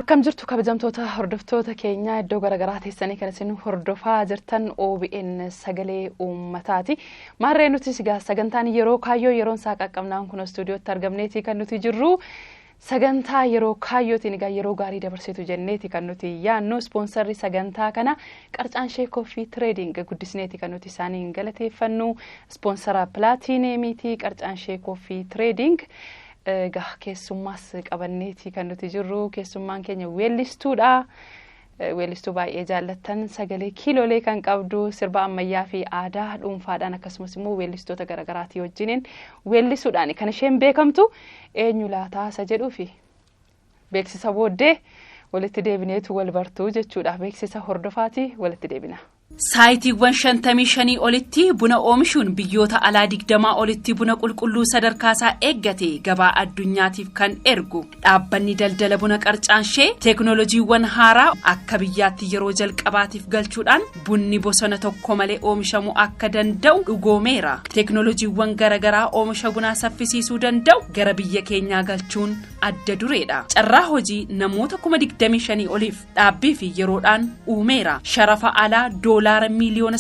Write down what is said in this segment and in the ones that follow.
Akkam jirtu kabajamtoota hordoftoota keenyaa iddoo garaagaraa teessanii kan isin hordofaa jirtan OBN sagalee uummataati. Maarree nuti egaa sagantaan yeroo kaayyoo yeroon isaa qaqqabnaan kun istuudiyootti argamneeti kan nuti jirru. Sagantaa yeroo kaayyootiin egaa yeroo gaarii dabarsitu jenneeti kan nuti yaannu. Ispoonsarri sagantaa kana Qarcaanshee Coffee Trading guddisneeti kan nuti isaaniin galateeffannu. Ispoonsara Pilaatiineemiiti Qarcaanshee Coffee Trading. Egaa keessummaas qabanneeti kan nuti jirru. Keessummaan keenya weellistuudha. Weellistuu baay'ee jaallattan, sagalee kiilolee kan qabdu, sirba ammayyaa fi aadaa dhuunfaadhaan akkasumas immoo weellistoota garaagaraatii wajjiniin weellisuudhaan kan isheen beekamtu. Eenyu laataa isa jedhuu fi beeksisa booddee walitti deebineetu wal bartuu jechuudha. Beeksisa hordofaati walitti deebina. Saayitiiwwan 55 olitti buna oomishuun biyyoota alaa 20 olitti buna qulqulluu sadarkaasaa eeggate gabaa addunyaatiif kan ergu dhaabbanni daldala buna Qarcaanshee teeknooloojiiwwan haaraa akka biyyaatti yeroo jalqabaatiif galchuudhaan bunni bosona tokko malee oomishamuu akka danda'u dhugoomeera. Teeknooloojiiwwan garaagaraa oomisha bunaa saffisiisuu danda'u gara biyya keenyaa galchuun adda dureedha. Carraa hojii namoota 25,000 oliif dhaabbii fi yeroodhaan uumeera. Sharafa alaa $86 miiliyoona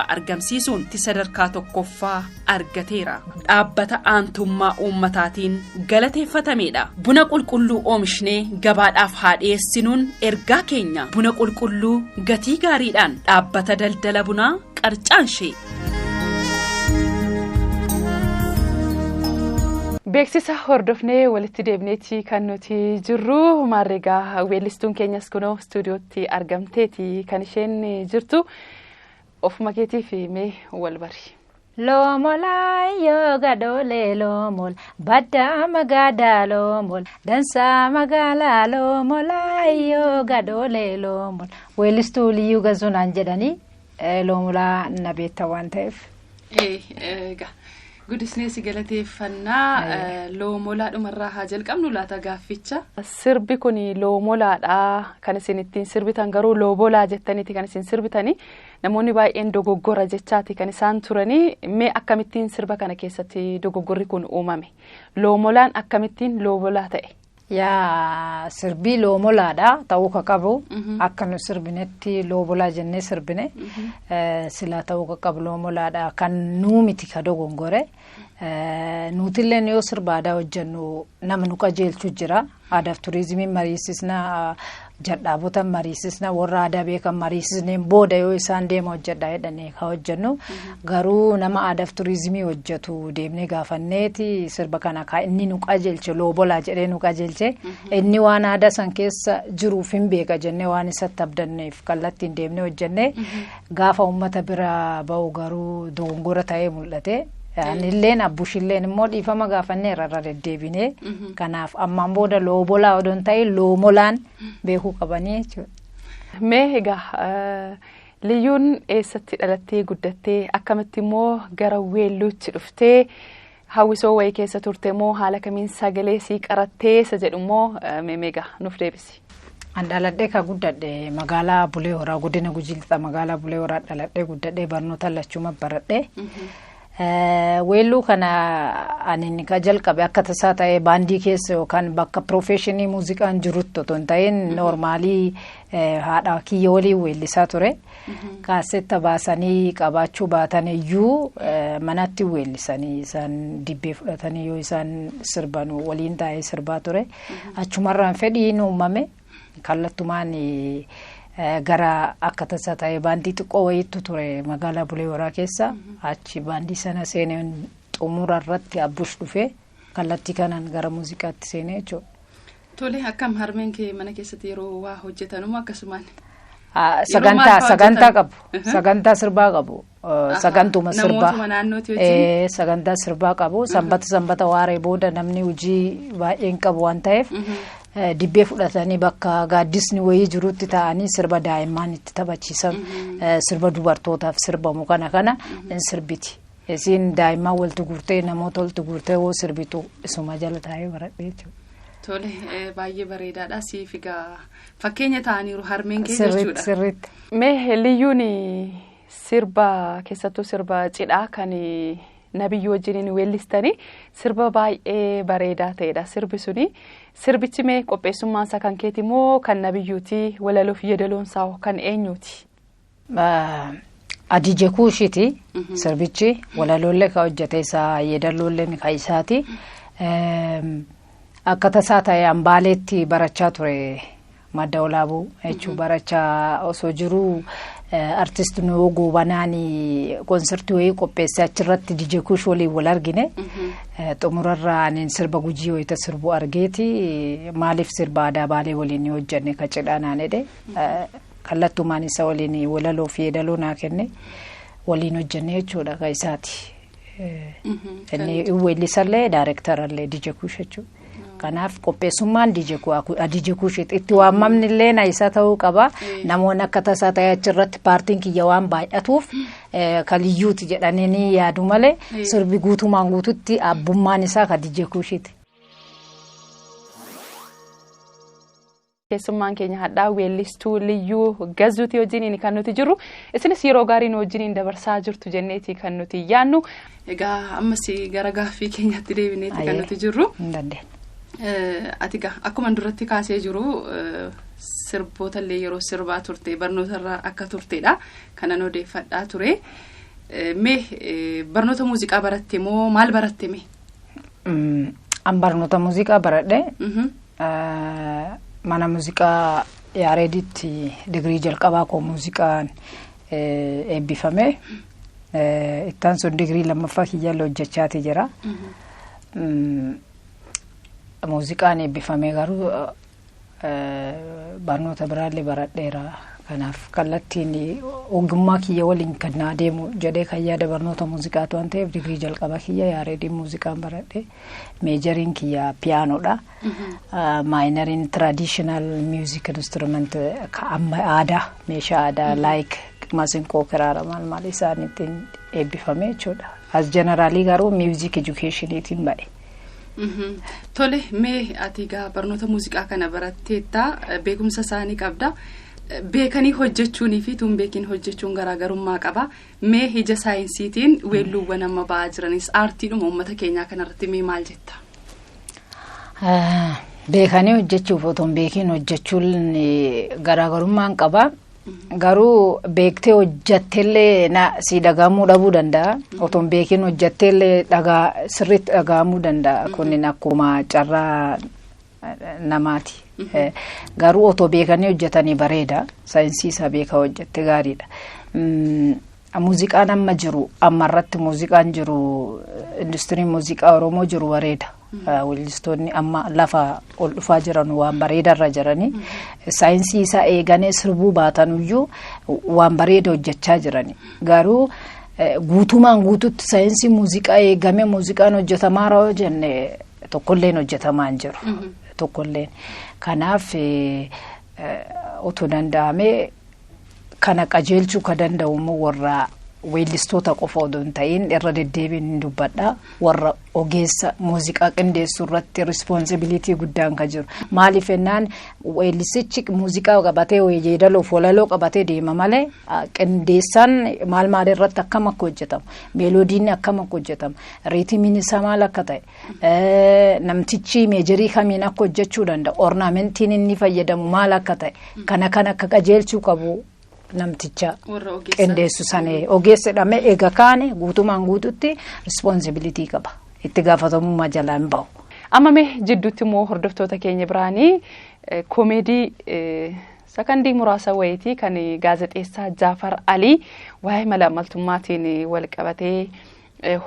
argamsiisuun sadarkaa tokkoffaa argateera. Dhaabbata aantummaa uummataatiin galateeffatameedha. Buna qulqulluu oomishnee gabaadhaaf haa dhiyeessinuun ergaa keenya. Buna qulqulluu gatii gaariidhaan dhaabbata daldala bunaa Qarcaanshee. Beeksisa hordofnee walitti deebineeti kan nuti jirru. Maarreegaa weellistuun keenyas kunoo istuudiyootti argamteeti kan isheen jirtu. Ofuma keetiif mee wal bari. Loomolaa yoo gadoolee loomol baddaa magaadaa loomol dansaa magaalaa loomolaa yoo gadoolee loomol. Weellistuu Liyyuu Gazuunaan jedhanii, loomolaa na beekta waan ta'eef. Egaa guddisnee si galateeffannaa. Loomolaa dhumarraa haa jalqabnu laata gaafficha. Sirbi kun loomolaadha kan isin ittiin sirbitan, garuu loobolaa jettaniiti kan isin sirbitanii. Namoonni baay'een dogoggora jechaati kan isaan turanii. Mee akkamittiin sirba kana keessatti dogoggorri kun uumame? Loomolaan akkamittiin loobolaa ta'e? Yaa, sirbii loomolaadha ta'uu ka qabu. Akka nu sirbinetti loobolaa jennee sirbine. Silaa ta'uu ka qabu loomolaadha. Kan nuu miti ka dogongore. Nutilleen yoo sirba aadaa hojjennu nama nu qajeelchu jira. Aadaaf turizimiin mariisisna, jadhaabota mariisisna, warra aadaa beekan mariisisneen booda yoo isaan deema hojjedha jedhanii ka hojjennu. Garuu nama aadaaf turizimii hojjetu deemnee gaafanneeti sirba kana ka inni nu qajeelche loobolaa jedhee nu qajeelche. Inni waan aadaa san keessa jiruuf hin beeka jennee waan isatti abdanneef kallattiin deemnee hojjenne. Gaafa uummata bira ba'u garuu dogongora ta'ee mul'ate. Anilleen abbushilleen immoo dhiifama gaafannee irra deddeebinee. Kanaaf ammaan booda loobolaa odoon ta'e loomolaan beekuu qabanii jechuudha. Mee egaa Liyyuun eessatti dhalattee guddattee, akkamitti immoo gara weelluutti dhuftee, hawwisoo wayii keessa turte moo haala kamiin sagalee sii qarattee isa jedhu immoo mee egaa nuuf deebisi. An dhaladhee ka guddadhe magaalaa Bulee Horaa, godina Gujii Lixaa, magaalaa Bulee Horaa dhaladhee guddadhee, barnoota lachuma baradhee. Weelluu kana ani ka jalqabe akka tasaa ta'ee baandii keessa yookaan bakka professionii muuziqaan jirutti otoo hin ta'in normaalii haadha kiyya waliin weellisaa ture. Kaassetta baasanii qabaachuu baatan iyyuu manatti weellisanii, isaan dibbee fudhatanii yoo isaan sirban waliin taa'ee sirbaa ture. Achumarraan fedhiin uumame, kallattumaan gara akka tasaa ta'ee baandii xiqqoo wayiitu ture magaalaa Bulee Horaa keessa. Achi baandii sana seeneen xumura irratti abbush dhufee kallattii kanaan gara muuziqaatti seenee jechuudha. Tole, akkam harmeen kee mana keessatti yeroo waa hojjetanuma akkasumaan? Sagantaa qabu. Sagantaa sirbaa qabu. Sagantuma sirbaa. Namootuma naannooti wajjin. Sagantaa sirbaa qabu. Sanbata sanbata waaree booda namni hojii baay'een qabu waan ta'eef dibbee fudhatanii bakka gaaddisni wayii jirutti taa'anii sirba daa'imman itti taphachiisan, sirba dubartootaaf sirbamu kana kana hin sirbiti. Isiin daa'imman walitti guurtee, namoota walitti guurtee hoo sirbitu isuma jala taa'ee baradhee jechuudha. Tole, baay'ee bareedaadha. Siif egaa fakkeenya ta'aniiru harmeen kee jechuudha. Sirriitti. Mee Liyyuun sirba keessattuu sirba cidhaa kan Nabiyyuu wajjiniin weellistanii sirba baay'ee bareedaa ta'edha. Sirbi suni sirbichi mee qopheessummaan isaa kan keeti moo kan Nabiyyuuti? Walaloof yeedaloon isaa kan eenyuuti? Adije Kuushiiti sirbichi, walaloollee kan hojjete isaa, yeedaloolleen kan isaati. Akka tasaa ta'e Ambaaleetti barachaa ture, Madda Olaabuu jechuun, barachaa osoo jiruu artist Nuhoo Goobanaan koonsirtii wayii qopheessee achirratti DJ Kuush waliin wal argine. Xumurarraa ani sirba Gujii wayita sirbu argeeti, maaliif sirba aadaa Baalee waliin ni hojjanne ka cidhaa naan jedhe. Kallattumaan isa waliin walaloo fi yeedaloo naa kenne, waliin hojjenne jechuudha, ka isaati. Inni weellisallee daarektarallee DJ Kuush jechuudha. Kanaaf qopheessummaan DJ Kuushiiti. Itti waamamni illee na isa ta'uu qaba. Namoonni akka tasaa ta'e achirratti paartiin kiyya waan baay'atuuf kan Liyyuuti jedhanii ni yaadu malee, sirbi guutumaan guututti abbummaan isaa ka DJ Kuushiiti. Keessummaan keenya hadhaa weellistuu Liyyuu Gazuutii wajjiniin kan nuti jirru. Isinis yeroo gaarii nu wajjiniin dabarsaa jirtu jenneeti kan nuti yaannu. Egaa ammas gara gaaffii keenyatti deebineeti kan nuti jirru. Hin dandeenye. Ati egaa akkuma duratti kaasee jiru sirboota illee yeroo sirbaa turte barnoota akka turtedha. Kanan odeeffadhaa ture. Mee barnoota muuziqaa baratte moo maal baratte mee? An barnoota muuziqaa baradhe. Mana muuziqaa Yaareeditti digirii jalqabaa koo muuziqaan eebbifame. Ittaan sun digirii lammaffaa kiyyaallee hojjechaati jira. Muuziqaan eebbifame garuu barnoota biraallee baradheera. Kanaaf kallattiin ogummaa kiyya waliin kan naa deemu jedhee kan yaada barnoota muuziqaatu waan ta'eef, digirii jalqabaa kiyya Yaareediin muuziqaan baradhe. Majoriin kiyya piyaanoodha. Minoriin traditional music instrument amma aadaa, meeshaa aadaa like masinqoo, kiraara, maal maal isaaniitiin eebbifame jechuudha. As generally garuu music educationiitiin ba'e. Tole, mee ati egaa barnoota muuziqaa kana baratteetta, beekumsa isaanii qabda. Beekanii hojjechuunii fi tun beekiin hojjechuun garaagarummaa qaba. Mee ija saayinsiitiin weelluuwwan amma ba'aa jiranis aartiidhuma uummata keenyaa kanarratti mee maal jetta? Beekanii hojjechuuf otoo hin beekiin hojjechuun garaagarummaan qaba. Garuu beektee hojjatteellee si dhagahamuu dhabuu danda'a. Otoo hin beekiin hojjatteellee dhagaa sirriitti dhagahamuu danda'a. Kunin akkuma carraa namaati. Garuu otoo beekanii hojjetanii bareeda. Saayinsii isaa beekaa hojjette gaariidha. Muuziqaan amma jiru, amma irratti muuziqaan jiru, industiriin muuziqaa Oromoo jiru bareeda. Weellistoonni amma lafa ol dhufaa jiran waan bareedarra jiranii, saayinsii isaa eeganii sirbuu baatanuyyuu waan bareeda hojjechaa jirani. Garuu guutumaan guututti saayinsii muuziqaa eegamee muuziqaan hojjetamaa yoo jenne tokkolleen hojjetamaa hin jiru. Tokkolleen. Kanaaf otoo danda'amee kana qajeelchuu ka danda'u immoo warra weellistoota qofa odoo hin ta'in, irra deddeebiin hin dubbadha, warra ogeessa muuziqaa qindeessuu irratti responsibility guddaan ka jiru. Maaliif jennaan, weellisichi muuziqaa qabatee, yeedaloof walaloo qabatee deema malee, qindeessaan maal maal irratti akkam akka hojjetamu, melodyn akkam akka hojjetamu, rhythmiin isaa maal akka ta'e, namtichi majorii kamiin akka hojjechuu danda'u, ornamentiin inni fayyadamu maal akka ta'e, kana kan akka qajeelchuu qabu namticha qindeessu sanii ogeessa jedhamee eega kaane guutumaan guututti responsibility qaba, itti gaafatamummaa jalaa hin bahu. Amma mee jidduutti immoo hordoftoota keenya biraanii koomeedii sakandii muraasa wayitii kan gaazexeessaa Jaafar Alii waa'ee malaammaltummaatiin wal qabatee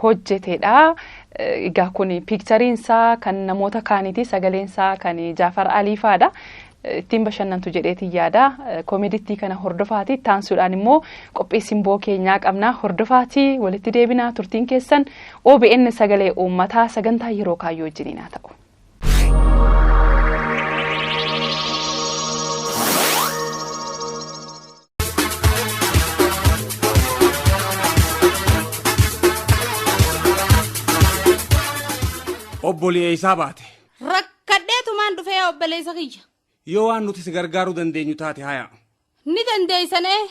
hojjetedha. Egaa kun pictureiinsaa kan namoota kaaniiti, sagaleensaa kan Jaafar Alii faadha. Ittiin bashannantu jedheetiin yaada. Koomeedittii kana hordofaati. Taansuudhaan immoo qophii simboo keenyaa qabna. Hordofaati walitti deebinaa, turtiin keessan OBN Sagalee Uummataa sagantaa Yeroo Kaayyoo wajjiniin haa ta'u. Obboleessaa baate. Rakkadheetumaan dhufee, obboleessa kiyya. Yoo waan nuti si gargaaruu dandeenyu taate haya. Ni dandeeysanee,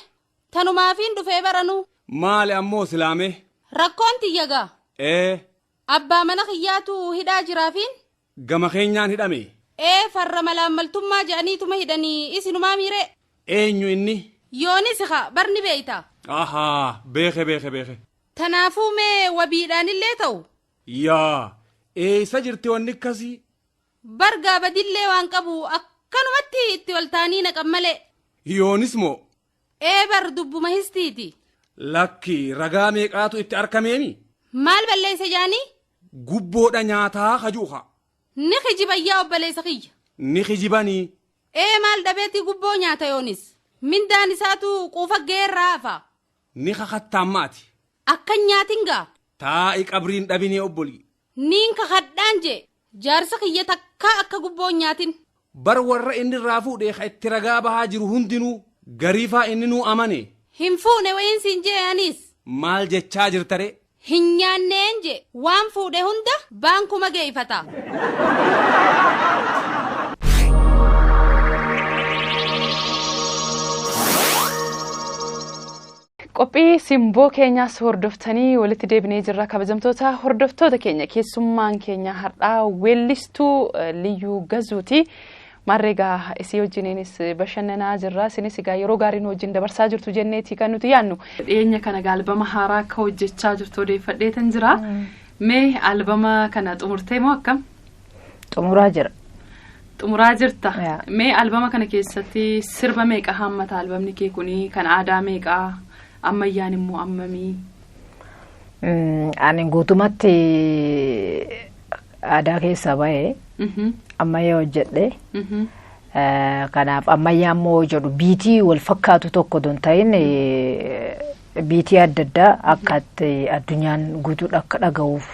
tanumaafiin dhufee baranuu. Maali ammoo silaamee? Rakkoon tiyya gaa. Ee. Abbaa mana kiyyaatu hidhaa jiraafiin? Gama keenyaan hidhame. Ee, farra malaammaltummaa je'aniituma hidhanii isinumaa miiree. Eenyu inni? Yoonis haa barni beeyta. Ahaa, beeke beeke beeke. Tanaafuu mee wabiidhaanillee ta'u. Yaa, eessa jirti wanni akkasii? Bargaa badillee waan qabu akkanumatti itti ol taanii naqan malee. Yoonis moo? Ee, bar dubbuma histiiti. Lakki, ragaa meeqaatu itti argameemi? Maal balleessa jaanii? Gubboodha nyaataa kajuuka. Ni kijibayyaa obboleessa kiyya. Ni kijibanii. Ee, maal dhabeetii gubboo nyaata yoonis? Mindaan isaatu quufa geerraa hafa. Ni kakattaan maati. Akkan nyaatin gaa. Taa'i qabriin dhabinee obbolii. Niin kakadhaan jee. Jaarsa kiyya takkaa akka gubboo nyaatin. Bar warra inni irraa fuudhee ka itti ragaa bahaa jiru hundinuu gariifaa inni nuu amane. Hin fuune wayiin siin jee anis. Maal jechaa jirtare? Hin nyaanneen jee, waan fuudhe hunda baankuma geeffata. Qophii simboo keenyaas hordoftanii walitti deebinee jirra. Kabajamtoota hordoftoota keenya, keessummaan keenya har'aa weellistuu Liyyuu Gazuuti. Maarree egaa isii wajjiniinis bashannanaa jirra. Isinis egaa yeroo gaarii nu wajjin dabarsaa jirtu jenneeti kan nuti yaadnu. Dhiyeenya kana albama haaraa akka hojjechaa jirtu odeeffadheetan jira. Mee albama kana xumurtee moo akkam? Xumuraa jira. Xumuraa jirta. Yaa. Mee albama kana keessatti sirba meeqa hammata albamni kee kuni? Kan aadaa meeqa? Ammayyaan immoo ammamii? Ani guutumatti aadaa keessaa bahee ammayyaa hojjedhe. Kanaaf ammayyaa immoo jedhu beat wal fakkaatu tokko don ta'in, beat adda addaa akka itti addunyaan guutuudha akka dhaga'uuf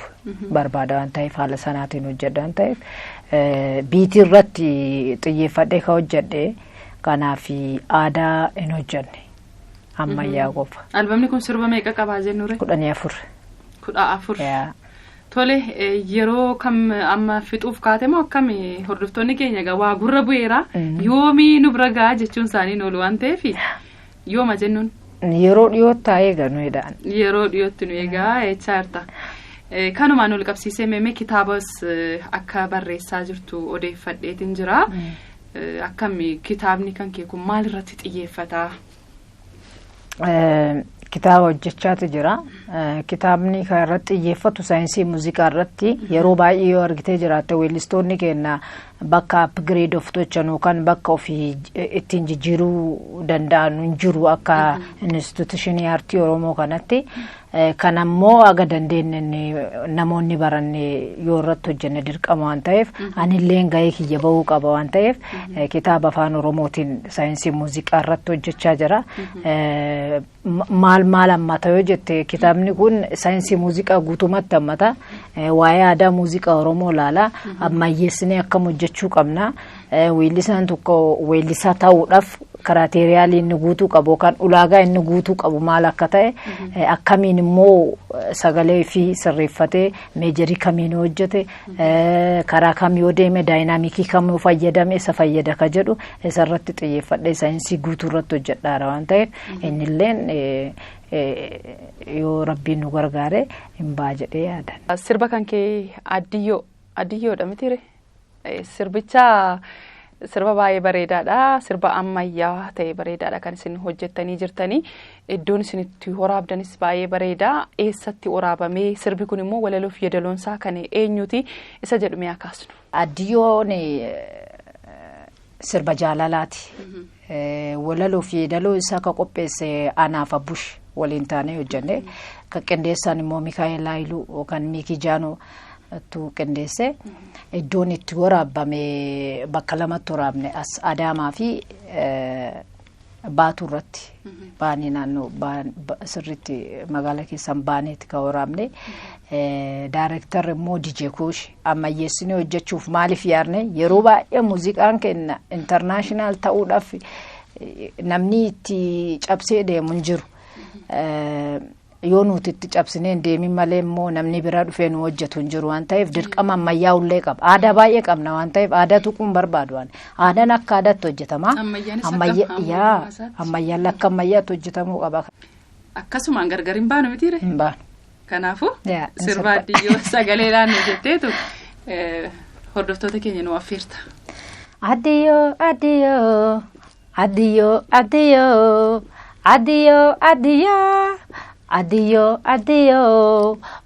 barbaada waan ta'eef, haala sanaatiin hojjedha waan ta'eef, beat irratti xiyyeeffadhee ka hojjedhe. Kanaaf aadaa hin hojjenne, ammayyaa qofa. Albamni kun sirba meeqa qabaa jennure? 14. 14. Yaa. Tole, yeroo kam amma fixuuf kaate moo akkam? Hordoftoonni keenya egaa waa gurra bu'eera. Yoomii nu bira gahaa jechuun isaanii oolu waan ta'eef, yooma jennuun? Yeroo dhiyootti taa'ee eeganuudhaan. Yeroo dhiyootti nu eegaa jechaa jirta. Kanumaan ol qabsiisee meemee kitaabas akka barreessaa jirtu odeeffadheetiin jira. Akkami, kitaabni kan kee kun maal irratti xiyyeeffata? Kitaaba hojjechaatu jira. Kitaabni kan irratti xiyyeeffatu saayinsii muuziqaa irratti. Yeroo baay'ee yoo argitee jiraatte, weellistoonni keenya bakka upgrade of tolchan yookaan bakka ofii ittiin jijjiiruu danda'an hin jiru akka institution aartii Oromoo kanatti. Kan ammoo aga dandeenye namoonni baranne yoo irratti hojjenne dirqama waan ta'eef, anilleen gahee kiyya bahuu qaba waan ta'eef, kitaaba afaan Oromootiin saayinsii muuziqaa irratti hojjechaa jira. Maal maal hammata yoo jette, kitaabni kun saayinsii muuziqaa guutumatti hammata. Waa'ee aadaa muuziqaa Oromoo ilaala. Ammayyeessinee akkam hojjechuu qabna. Weellisaan tokko weellisaa ta'uudhaaf criterialii inni guutuu qabu yookaan ulaagaa inni guutuu qabu maal akka ta'e, akkamiin immoo sagalee fi sirreeffatee major kamiin yoo hojjete, karaa kam yoo deeme, dynamic kam yoo fayyadame isa fayyada ka jedhu isarratti xiyyeeffadhee saayinsii guutuu irratti hojjedhaara waan ta'eef, innilleen yoo rabbiin nu gargaare hin ba'a jedhee yaadan. Sirba kan kee Addiyyoo, Addiyyoodha mitiire? Sirbicha sirba baay'ee bareedaadha. Sirba ammayyaa ta'e bareedaadha kan isin hojjettanii jirtanii. Iddoon isin itti waraabdanis baay'ee bareeda. Eessatti waraabamee sirbi kun immoo, walaloo fi yeedaloonsaa kan eenyuti isa jedhu mee kaasnu? Addiyyoon sirba jaalalaati. Walaloo fi yeedaloo isaa ka qopheesse anaaf Abbush waliin taanee hojjenne. Ka qindeessaan immoo Mikaa'el Haayiluu yookaan Miikii Jaanoo tu qindeesse. Iddoon itti waraabame bakka lamatti waraabne, as Adaamaa fi Baatuu irratti baanii, naannoo sirriitti magaalaa keessan baaneeti kan waraabne. Directorri immoo DJ Kuush. Ammayyeessinee hojjechuuf maaliif yaadne, yeroo baay'ee muuziqaan keenya international ta'uudhaaf namni itti cabsee deemu hin jiru. Yoo nuti itti cabsinee hin deemin malee immoo namni biraa dhufee nu hojjetu hin jiru waan ta'eef, dirqama ammayyaa'ullee qaba. Aadaa baay'ee qabna waan ta'eef, aadaa tuquun barbaadu waan. Aadaan akka aadaatti hojjetama. Ammayyaanis akka Yaa, ammayyaatti. ammayyaan akka ammayyaatti hojjetamuu qaba. Akkasumaan gargar hin baanu mitiire? Hin baanu. Kanaafuu Yaa, hin sirba sirba. Addiyyoo sagalee laannu jetteetu hordoftoota keenya nu affeerta. Addiyo, addiyo, addiyo, addiyo, addiyo, addiyo, addiyo, addiyo,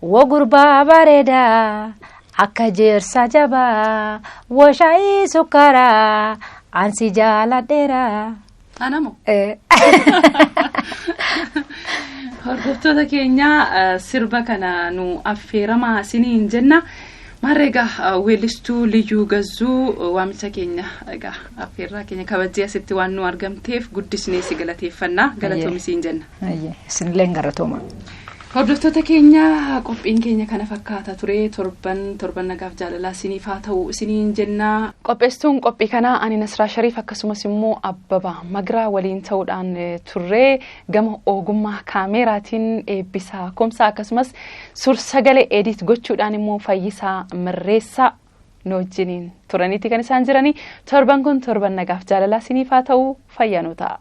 wo gurbaa bareedaa akka jeersa jabaa, wo shaayii sukkaraa, ansi jaaladheeraa. Anamo. Hordoftoota keenya sirba kana nu affeeramaa isiniin jenna. Maarree egaa weellistuu Liyyuu Gazzuu waamicha keenya egaa affeerraa keenya kabajjee asitti waan nu argamteef guddisnee si galateeffannaa galatoomi isiin jenna. Isinillee galatooma. Hordoftoota keenya qophiin keenya kana fakkaata ture torban torban nagaaf jaalalaa isiniif haa ta'u isiniin jenna. Qopheessituun qophii kanaa ani Nasraa Shariif akkasumas immoo Abbabaa Magiraa waliin ta'uudhaan turree gama ogummaa kaameeraatiin eebbisaa kumsaa akkasumas suur-sagalee edit gochuudhaan immoo Fayyisaa Mirreessaa nu wajjiniin turaniiti kan isaan jiranii torban kun torban nagaaf jaalalaa isiniif haa ta'u fayyaa nu ta'a.